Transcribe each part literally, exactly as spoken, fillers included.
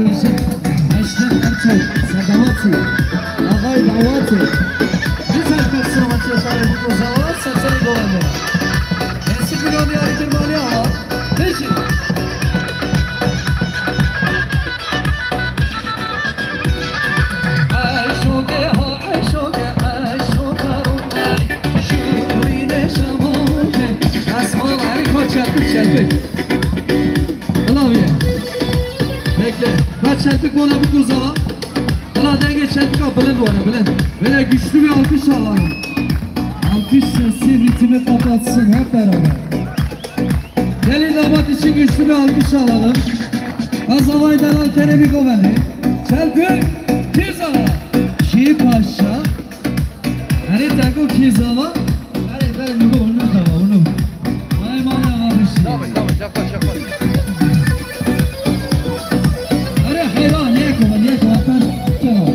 Eşref Ertuğ, Sedawatî, Ağay Dawatî. Güzel performans yaşadı bu zamanlar, sesleri dolandı. Eski bir yol yarı tırmanıyor ama. Peki. Çeltik, çeltik. Ulan bir. Bekle. Kaç çeltik bana bu kuzala. Ulan denge çeltik al, bilind var, bilind. Böyle güçlü bir alkış alalım. Alkış sesi ritmi kapatsın hep beraber. Gelin damat için güçlü bir alkış alalım. Azavay Delal Terebi Goveli. Çeltik Kizala. Şiir Paşa. Hani tako Kizala. Hani ben bunu, bunu tamam, bunu. Ay, bana yapmışsın. Tamam, tamam, yaklaş, yaklaş. Hani hayran, niye kova, niye kova, ben, tamam.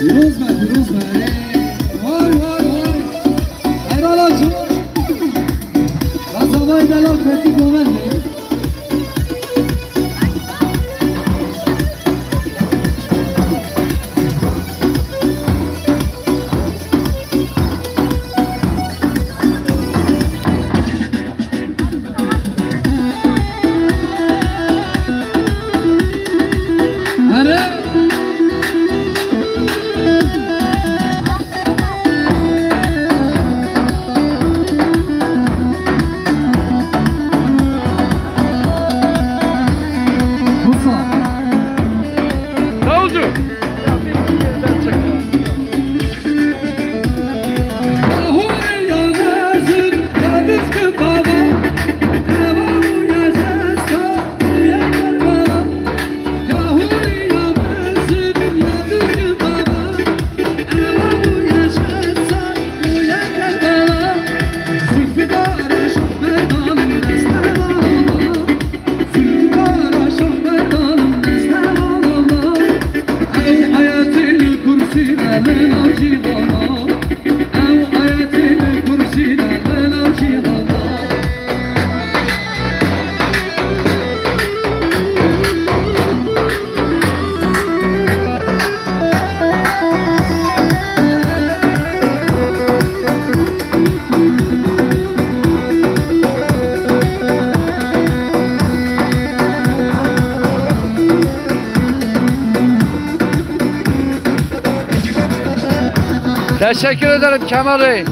Pîroz be, pîroz be. Vay, vay, vay. Helal olsun. Azavay Delal Fethi Govende. Teşekkür ederim Kemal Bey.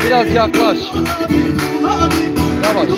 Biraz yaklaş. Yavaş.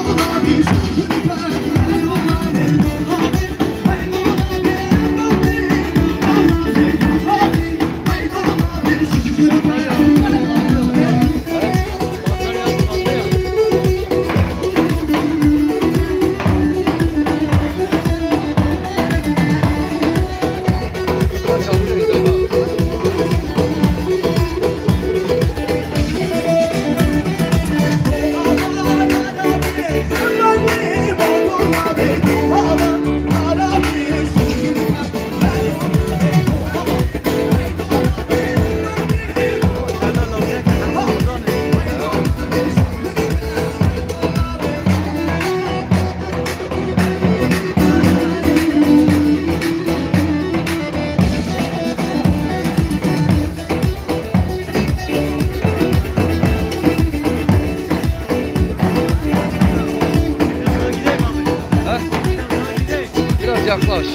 Biraz yaklaş.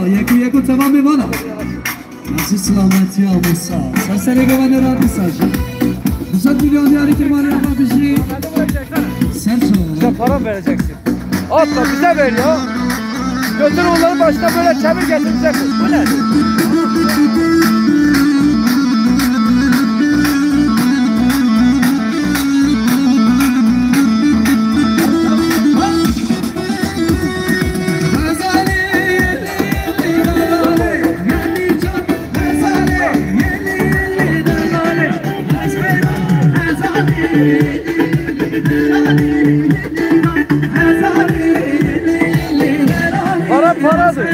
Yekû yekû temamê vana. Nasıl selamet ya Musa? Sen seni güvene rahat mesajı. Musa milyon diyarı kirmanı yapma bir şey. Sen sor. Bize para mı vereceksin? Atla bize ver ya. Götür onların başına böyle çevir getir bize kız. Bu ne? Para paradır.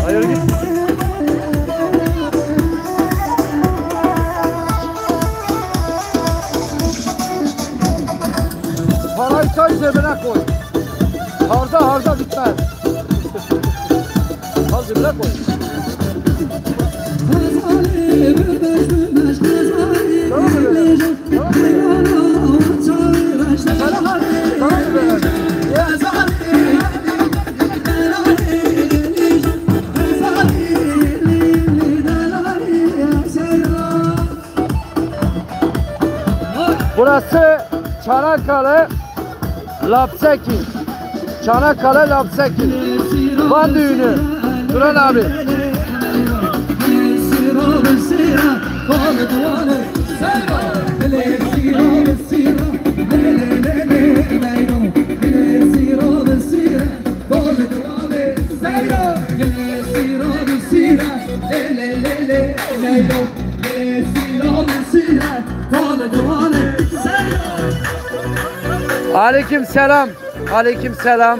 Hayır, git. Parayı çay cebine koy. Harca harca bitmez. Al cebine koy. Tamam mı? Burası Çanakkale Lapseki. Çanakkale Lapseki. Van düğünü. Duran abi. Aleyküm selam. Aleyküm selam.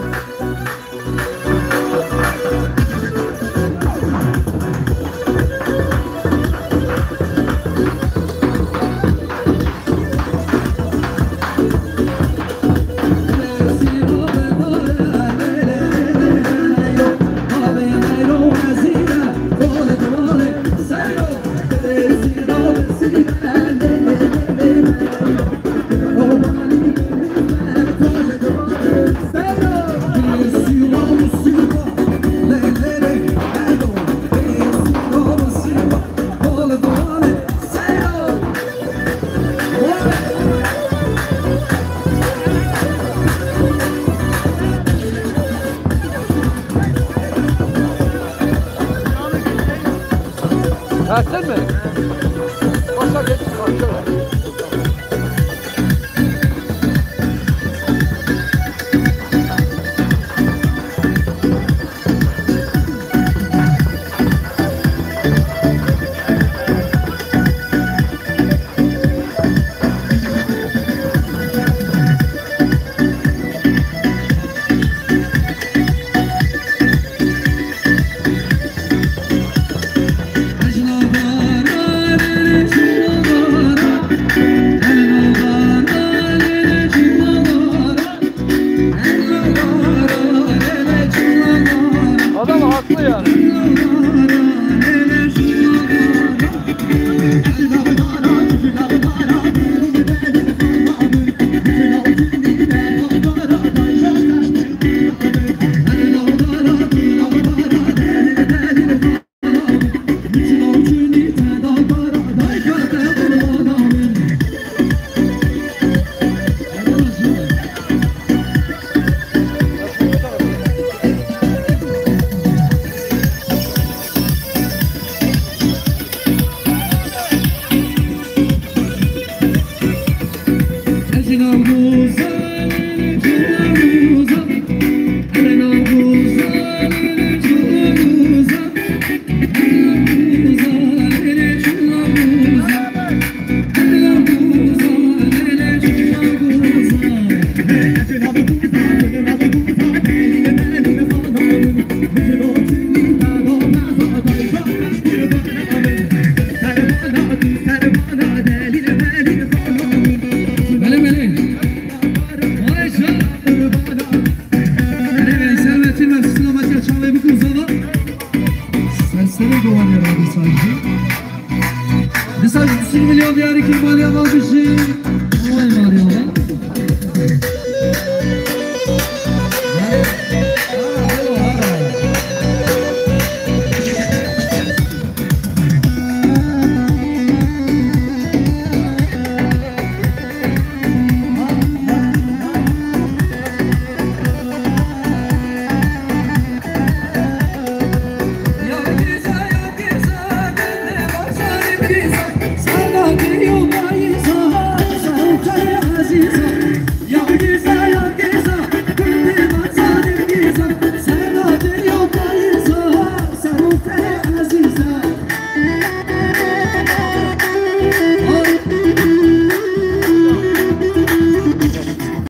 Versene. Başla geç, başla. Adam haklı yani. Belê, belê. Vay canına. Belê, belê. Sen ve Tülmer, siz ama çabayı bir kırsana. Sesleri dolanıyor abi sanki. Mesaj bir sürü milyon diyarı kim var ya, var bir şey. Vay var ya.